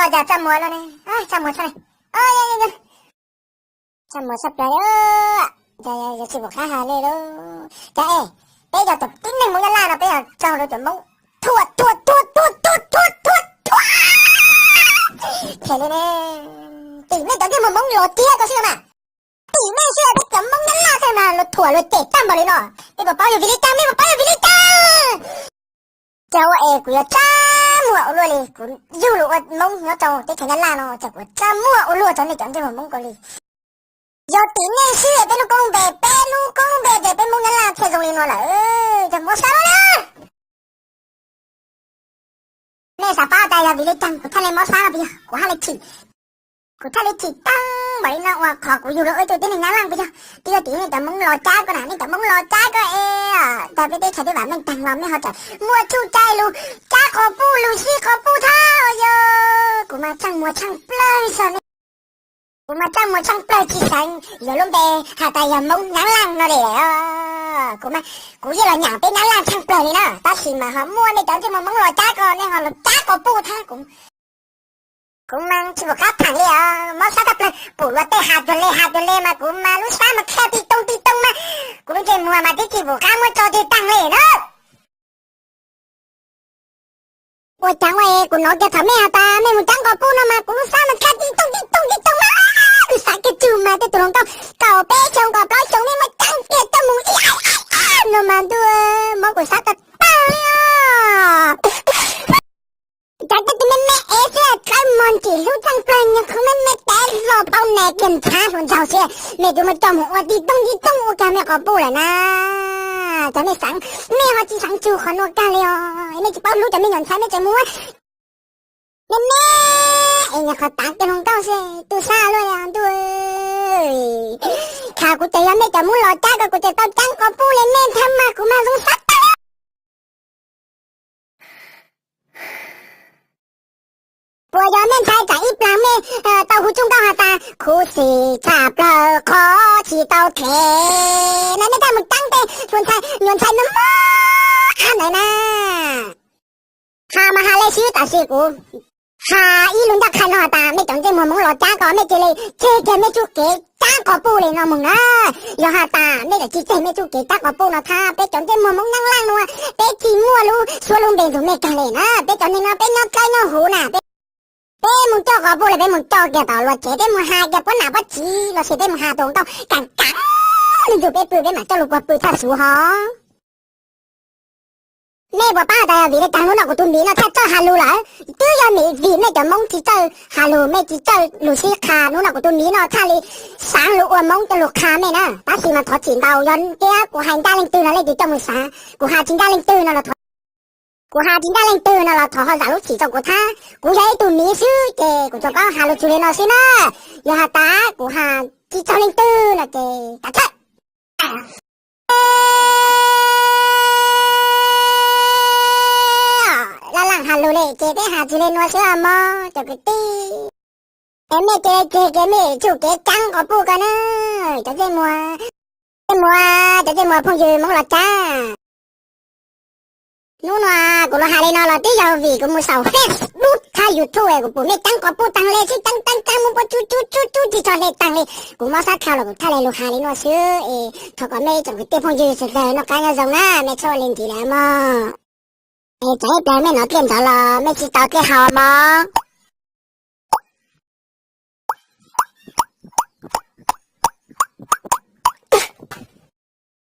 Cas txaj muag luaj ne, txaj muag tshaj, txaj muag tshaj plaws li, yog tsis pom qab hais li lauj. Cas es peb yog tus tib neeg Hmoob Nyab Laj no peb yog raug rau cov Hmoob thuam thuam thuam thuam thuam thuam thuam thuam them li ne. Tim nej cov ntsej muag Hmoob los tiag ko xwb mas. Tim nej xwb peb cov Hmoob Nyab Laj thiaj mas luag thuam luag cem tag npaum li no. Peb puas paub yog vim li cas, nej puas paub yog vim li cas? Cas ua es kuv yuav txaj muag ua luaj li, kuv yug los ua Hmoob nyob rau teb chaws Nyab Laj no cas kuv txaj muag ua luaj rau nej cov ntsej muag Hmoob ko li. Yog tim nej xwb peb lub koob lub npe, peb lub koob lub npe ces peb Hmoob Nyab Laj thiaj zoo li no lawm, cas mob sab lawm na. Nej xav paub tas yog vim li cas kuv thiaj li mob sab no puas yog? Kuv haj li chim, kuv thiaj li chim tag npaum li no uas qhov kuv yug los ua ib tug tib neeg Nyab Laj puas yog? Twb yog tim nej cov Hmoob los cab ko na, nej cov Hmoob los cab ko es tag peb teb chaws twb vam meej tag los nej ho tseem muaj txuj cai lug cab quas puj lug sib quas puj thab yog. Kuv mas txaj muag tshaj plaws xwb ne. Kuv mas txaj muag tshaj plaws tsis xeev yuav lub npe hais tas yog Hmoob Nyab Laj no li. Kuv mas kuv yeej los nyaam peb Nyab Laj tshaj plaws li na, tab sis mas ho muaj nej cov ntsej muag Hmoob los cab ko nej ho los cab quas puj thab kuv. Kuv mas tsis pom qab tham li os, mob sab tshaj plaws, pum luag tej has cuag li has cuag li mas kuv mas lub sab mas khaj tij tooj tij tooj mas, kuv lub ntsej muag mas tib tsis pom qab muab tso tig taag li na. Ua cas ua es kuv hnov kiag thaum mej has tas mej mus cab quas puj no mas kuv lub sab mas khaj tij tooj tij tooj tij tooj mas, kuv xav kiag tsug mas tej tus hluas nkauj kaum peb xyoo kaum plaub xyoo mej muab cab kiag coj mus ib no mas ntuj, mob kuv sab tag tag li os. Cov tej tus me me ev xwb dlawb mog, ntsim hlub tshaj plaws, nyuag qhov me me tev los tau nes kiag ntxhab hluas nraug xwb, mej twb muab coj mus ua tij tooj tij tooj ua kag mej quas puj lawm na. Cov mej xeev, mej ho tsis xeev tsug qhov nuav kag li os, mej tsis paub hlub cov me nyuam ntxhais mej tseem mus ua me me es nyuag qhov tav kiag hluas nkauj xwb, tu sab luaj li ntuj. Thaum kuv tseem yog mej cov Hmoob los cab ko kuv tseem tau cab quas puj li mej thiab mas kuv mas zoo sab tag li. Puas yog mej ntshai tsam ib plag mej tau hu txuj nkauj has tas khuv xim tshaj plaws qhov tsis tau them na, mej thiaj mus cab tej hluas ntxhais nyuam ntxhais no mob ntawd na. Has mas has li xwb, tab sis kuv has ib lub ncaj qha no has tas mej cov ntsej muag Hmoob los cab ko mej cia li tseg kiag mej txuj kev cab quas puj li no mus na. Yog has tas mej tsis tseg mej txuj kev cab quas puj no thab peb cov ntsej muag Hmoob Nyab Laj no, peb tsis muaj lub suab lub npe nrug mej kag li na. Peb cov neeg no peb nyob dlawb nyob huv na, peb mus coj quas puj li peb mus coj kiag tom luag tsev, peb mus has kiag puab nam puab txiv los sis peb mus has tus nkauj kaam kaam li nrug peb pw peb mam coj lug puag pw thaj xuv hov. Mej puas paub tas yog vim li cas hnub no kuv tus miv no thiaj txawj has lus lawm? Twb yog vim mej cov Hmoob tsis txawj has lus, mej tsis txawj lug sib qha, hnub no kuv tus miv no thiaj li xaav lug ua Hmoob coj lug qha mej na. Tab sis mas thov txim ntau, yog tias kuv hais ncaj leej twg no leej twg coj mus xav, kuv has tsis ncaj leej twg no los thov, kuv has tsis ncaj leej twg no los thov ho zam lub txim rau kuv thab. Kuv yog ib tug miv xwb ces kuv tsuas paub has lug txug li no xwb na. Yog has tas kuv has tsis txaus leej twg no ces tas txhawb. Laj laj has lug li ces peb has tsis li no xwb os mog cov kwv tij. Es mej cia li tseg kiag mej txuj kev cab quas puj ko na, cov ntsej muag, ntsej muag, cov ntsej muag phooj ywg Hmoob los cab. Hnub no kuv lug has li no los twb yog vim kuv mus saum Facebook thab YouTube kuv pum mej cab quas puj taag le xwb, cab cab cab muab puab tsub tsub tsub tsub tsis txog le taag le. Kuv mob sab dhau los kuv thiaj li lug has li no xwb es thov kom mej tsoom kwv tij phooj ywg sawv daws noj qab nyob zoo na, mej txhob ua li ntxiv lawm mog. Es tsam ib plag mej hnov dlej nrov los mej tsis tau dlej haus mog.